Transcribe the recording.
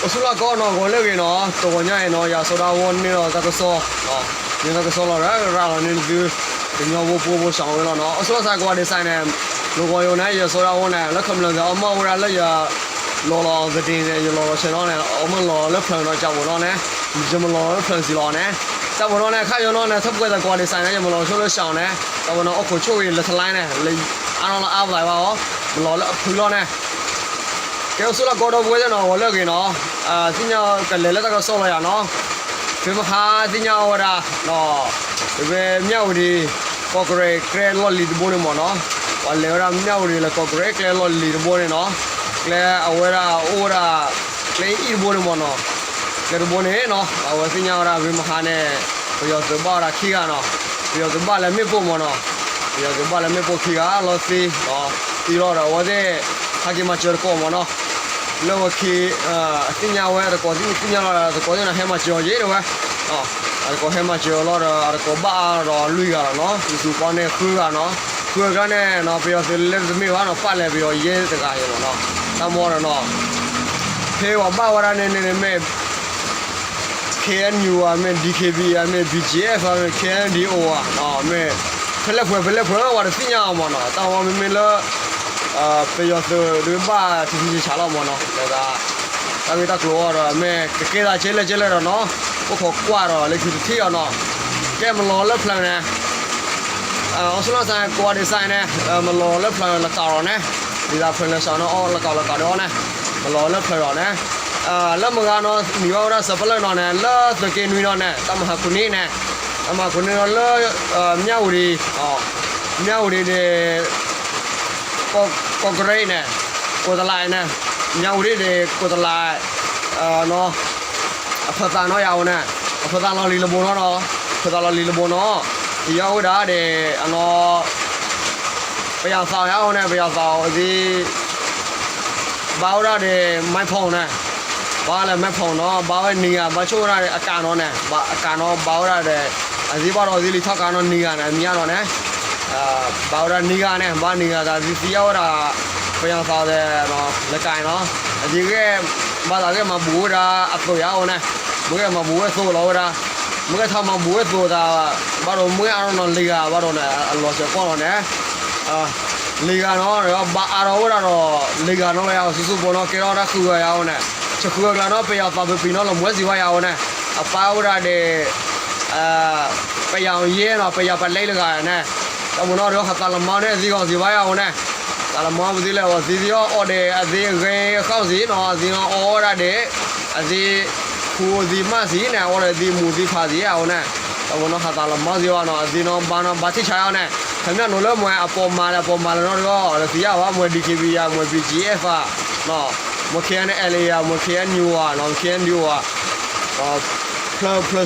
အိၣ်ဆူၣ်လီၢ်ကီနီၤ ဂီၤလၢအဂ့ၤနီၤ, တဂီၤညါအံၤနီၤ ယၤစီၤဒၤဝိန့ၢ်လီၤတၢ်ကစီၣ်, န့ၢ်တၢ်ကစီၣ်လီၤဒီး ရၤလီၤန့ၢ်သု ကညီဖိဖိ ဖိစံးဝဲလီၤနီၤ. အိၣ်ဆူၣ်လီၢ်သး ကိးဂၤဒဲးစးန့ၣ်, လီၤဂီၤယိၤန့ၣ် ယၤစီၤဒၤဝိန့ၣ် လၢခမျၢၢ်သးအီမၢ်ဝဲဒၣ်လၢယၤ လီၤလီၤသဒ့န့ၣ် ယလီၤလီၤဆဲးနီၤန့ၣ် အီမၢ်လီၤလၢဖျၢၣ်နီၤ ကၠးဘိးနီၤန့ၣ်, ယမၢ်လီၤလၢဖျၢၣ်စံးလီၤန့ၣ်, ကၠးဘိးနီၤန့ၣ် ခါယိၤနီၤန့ၣ် ထၢဖှဲသး ကိးဂၤဒဲးစးန့ၣ် ယမၢ်လီၤဆိလၢစံးန့ၣ်, ကၠးဘိးနီၤ အိၣ်ခိးဆိၣ်ဂ့ၤလၢထလါန့ၣ် လၢအါနီၤလၢအါဘၣ်ဘၣ်အီၤ, မၢ်လီၤလၢအဖုလီၤန့ၣ် ကဲအိၣ်ဆူၣ်လီၢ်ကီဒီပုၢ်ဝဲၢ်သ့ၣ်နီၤ ဂီၤလၢအဂ့ၤနီၤ, သ့ၣ်ညါကလဲၤလၢတၢ်ကစီၣ်လီၤယၤနီၤ, ဖဲမဟါသ့ၣ်ညါဝဲဒၣ်, ဖဲမၠၣ်ဝတံၤ ကီၢ်ကရ့ၣ်ကျဲလီၢ်လံၤတဘိန့ၣ်မ့ၢ်နီၤ, ပှၤလဲၤဝဲဒၣ်မၠၣ်ဝတံၤလၢကီၢ်ကရ့ၣ်ကျဲလီၢ်လံၤတဘိန့ၣ်နီၤ, ကျဲအဝဲဒၣ်အိၣ်ဝဲဒၣ် ကျဲအံၤတဘိန့ၣ်မ့ၢ်နီၤ, ကျဲတဘိန့ၣ်နီၤ အဝဲသ့ၣ်ညါဝဲဒၣ်ဖဲမဟါန့ၣ်, ပယီၤသုးဘၣ်ဝဲဒၣ်ခံဂၤနီၤ, ပယီၤသုးဘၣ်လၢမ့ၣ်ပိၢ်မ့ၢ်နီၤ, ပယီၤသုးဘၣ်လၢမ့ၣ်ပိၢ်ခံဂၤလီၤသံ, သံလီၤဒီးအဝဲသ့ၣ် ဟဲက့ၤမၤစၢၤတကိးမ့ၢ်နီၤ, လၢဝဲခံ သ့ၣ်ညါဝဲတကိးသ့ၣ်ညါလီၤဒီး တကိးသ့ၣ်ညါဟဲမၤစၢၤအီၤယဲတဲဝဲ, အတကိးဟဲမၤစၢၤအီၤလီၤဒီး အတကိးဘၣ်အါဒီးလွံၢ်ဂၤလီၤနီၤ, သုးပီန့ၣ်ဃုဂၤနီၤ, ဃုဂၤကျါန့ၣ်နီၤ ပယီၤသုးလၢတမ့ၢ်ဘၣ်နီၤ ပာ်လဲၤပယီၤယဲတဂၤအံၤမ့ၢ်နီၤ, တၢ်မီဒီးနီၤ, ဖဲပှၤဘၣ်ဝဲဒၣ်န့ၣ်န့ၣ်မ့ၢ် KNU ဧါ မ့ၢ် DKBA ဧါ မ့ၢ် BGF ဧါ မ့ၢ် KNDO ဧါ, မ့ၢ် ဖဲလဲၣ်ပှဲၤ ဖဲလဲၣ်ပှဲၤ ပှၤတသ့ၣ်ညါအီၤမ့ၢ်နီၤ, တၢ်မီမ့မ့ၢ်လၢ ပယီၤသုးဒုးဘၣ်ထံထံဆးဆးလီၤမ့ၢ်နီၤ, ဒီး တၢ်ဂ့ၢ်တၢ်ကျိၤအီၤဒီး မ့ၢ်ကကဲသးကဲလဲၣ်ကဲလဲၣ်ဒီးနီၤ, အိၣ်ခိးကွၢ်ဒီးလၢခံတထံၣ်အီၤနီၤ, ကဲမၢ်လီၤလၢဖျၢၣ်န့ၣ် အိၣ်ဆူၣ်လီၢ်သး ကိးဂၤဒဲးစးန့ၣ် မၢ်လီၤလၢဖျၢၣ်လီၤကးလီၤန့ၣ်, ဒ်သိးဖျၢၣ်လီၤစးနီၤ အီၣ်လီၤကးလီၤကးဒီးအီၤန့ၣ်, မၢ်လီၤလၢဖျၢၣ်လီၤန့ၣ်, လၢမုၢ်ဂၤနီၤ နံၤဘၣ်ဝဲဒၣ်စၢၤပလၢၢ်နီၤန့ၣ် လၢသုးက့နွံနီၤန့ၣ် တၢ်မၤဟးခူၣ်န့ၣ်န့ၣ်, တၢ်မၤဟးခူၣ်န့ၣ်နီၤလၢ မၠၣ်ဝတံၤ, မၠၣ်ဝတံၤန့ၣ် ကီၢ်ကရ့ၣ်န့ၣ်, ကိးတလးန့ၣ်, မၠၣ်ဝတံၤန့ၣ် ကိးတလး နီၤ, အဖၢသးနီၤယၤအိၣ်န့ၣ်, အဖၢသးလီၤလံၤလဘိနီၤနီၤ, အဖၢသးလီၤလံၤလဘိနီၤ, ယၤအိၣ်ဝဲဒၣ်ဒီး အနီၤ ပယီၤသးယၤအိၣ်န့ၣ် ပယီၤသးအီၤသ့ၣ် ဘၣ်ဝဲဒၣ်ဒီး မဲၣ်ဖီန့ၣ်, ဘၣ်လၢမဲၣ်ဖီနီၤ ဘၣ်ဝဲနံၤဂၤ ဘၣ်ဆိၣ်ဝဲဒၣ်ဒီးအကးနီၤန့ၣ် အကးနီၤ ဘၣ်ဝဲဒၣ်ဒီး အသ့ၣ်ဘၣ်ဒီးသ့ၣ်လံထီၣ်ကးနီၤနံၤဂၤန့ၣ် အမံၤအါနီၤန့ၣ်, ဘၣ်ဝဲဒၣ်နံၤဂၤန့ၣ် ဘၣ်နံၤဂၤသးသ့ၣ်သံယၤဝဲဒၣ် ပယီၤသးဒီး လၢကးနီၤ, အသ့ၣ်ဂ့ၢ် ဘၣ်သးဂ့ၢ်မၤဘူးဝဲဒၣ်အသိးယၤအိၣ်န့ၣ်, မ့ၢ်ဂ့ၢ်မၤဘူးဝဲသိးလီၤဝဲဒၣ်, မ့ၢ်ဂ့ၢ်ထီၣ်မၤဘူးဝဲသိးသး ဘၣ်ဒီးမ့ၢ်ဂ့ၢ်အါနီၤလံၤဂၤဘၣ်ဒီးန့ၣ် အလီၤစၢၤကီၢ်လီၤန့ၣ် လံၤဂၤနီၤ ဘၣ်အါထီၣ်ဝဲဒၣ်ဒီး လံၤဂၤနီၤလၢယၤအိၣ်ဆူၣ်ဆူၣ်ဖိနီၤ ကဲထီၣ်ဝဲဒၣ်ဃုဂၤယၤအိၣ်န့ၣ်, ဆဃုဂၤကျါနီၤ ပယီၤသးပပံၤနီၤ လီၤမွဲစံးဘၣ်ယၤအိၣ်န့ၣ်, အပၢ်ဝဲဒၣ်ဒီး ပယီၤယဲနီၤ ပယီၤပလဲလၢဂၤန့ၣ်, တၢ်မနီၤဒီးဟးသးလီၤမါန့ၣ် အသ့ဂီၤစံးဘၣ်ယၤအိၣ်န့ၣ်, သးလီၤမါပသ့လၢအီၤသ့သ့အီၤအီၣ်ဒီးအသ့အဂဲၤဃီစံးနီၤ အသ့နီၤအီၣ်ဝဲဒၣ်ဒီး အသ့ ခူအသ့မးစံးန့ၣ် အီၣ်ဒီးအသ့မူသ့ဖးစံးအအိၣ်န့ၣ်, တၢ်မနီၤဟးသးလီၤမါစံးဘၣ်နီၤ အသ့နီၤဘၣ်နီၤဘၣ်ထံၣ်ဆါအီၤန့ၣ်, ခီပညီနီၤလၢမွဲအပိာ်မၤလၢအပိာ်မၤလၢနီၤဒီး တသ့ၣ်ညါဘၣ် မွဲ DKBA ဧါ မွဲ BGF ဧါ, မွဲ KNLA ဧါ မွဲ KNU ဧါနီၤ KNDO ဧါ, ဖျၢၣ်ဖျၢၣ်